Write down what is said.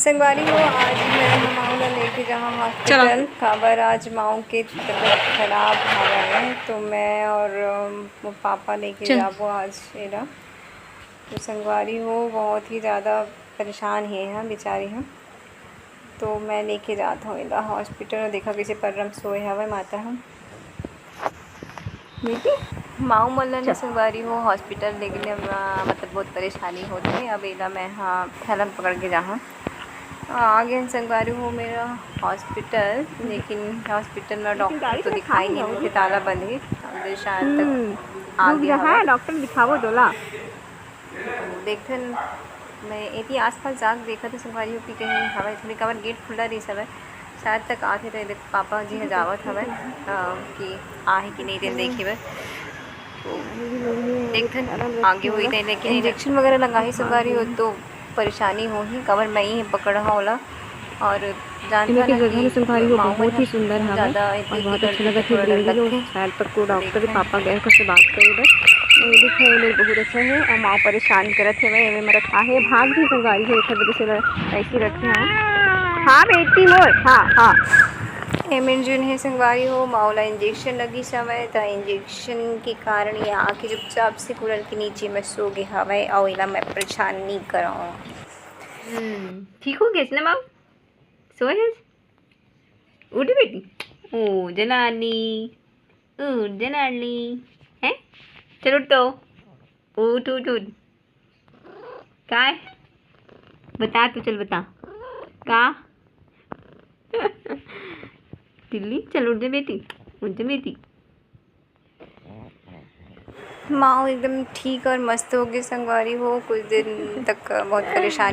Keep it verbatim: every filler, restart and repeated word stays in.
संगवारी हो, आज मैं माऊ ला लेके जाहूँ चलो। हॉस्पिटल, काबर आज माऊ के तबीयत खराब हवय, तो मैं और, अम, वो पापा लेके चल। जाबो आज एला। तो संगवारी हो, बहुत ही ज़्यादा परेशान हे ह बेचारी ह, तो मैं लेके जात हूँ एला हॉस्पिटल। देखा कैसे पर्रा म सोए हवय माता ह। बेटी, माऊ मन ला चल। संगवारी हो हॉस्पिटल लेके ले, अ, मतलब बहुत परेशानी होत हे। अब एला मैं ह थैला म पकड़ के जाहूँ। आ गए संगवारी हो मेरा हॉस्पिटल, लेकिन हॉस्पिटल में डॉक्टर तो दिखाई नहीं, मुझे ताला बंद है। अब शाम तक हम्म, आ रुक गया जा, हवय। हाँ, डॉक्टर दिखावो तोला। देखथन, मैं एती आसपास जाके देखत हूँ संगवारी हो कि कहीं हवय, थोड़ी काबर गेट खुला रहिस हवय, शायद तक आथे तो ये देख पापा जी ह जावत हवय, अ, कि आहे कि नहीं तेन देखे बर। तो देखथन आगे होई ते, लेकिन इंजेक्शन वगैरह लगाही संगवारी हो तो परेशानी होही, काबर मैं ही पकड़ा ओला। और जानता एमे के ना जगह कि ल संगवारी हो माऊ बहुत मन ही ह सुंदर बहुत हवय ज़्यादा और इतनी बहुत अच्छा करके लगत हे थोड़ा डर बिल्डिंग। लगथे। शायद तक को डॉक्टर के देखथन। पापा गए ओकर से बात करे बर। ये दिखे मेरे बहुत अच्छा है और माँ परेशान करत हे, मैं एमे मरत आहे भाग भी संगवारी हो एकर वजह से ल-, ऐसी रखे हैं। हाँ बेटी मोर, हाँ, हाँ। एमे जोन हे संगवारी हो, माऊ ला इंजेक्शन लगी समय, त इंजेक्शन के कारण ये आके चुपचाप से कूलर के नीचे में सो गे हवय, अउ एला मैं परेशान नहीं करव। हम्म, ठीक हो गया ना माऊ? सोए हस? उठ बेटी। ओ जनानी, उठ जनानी। हैं? चल उठ तो। उठ, उठ, उठ। काय? बता तो, चल बता। का? टिल्ली, चल उठ जा बेटी, उठ जा बेटी। माऊ एकदम ठीक और मस्त हो गए संगवारी हो। कुछ दिन तक बहुत परेशानी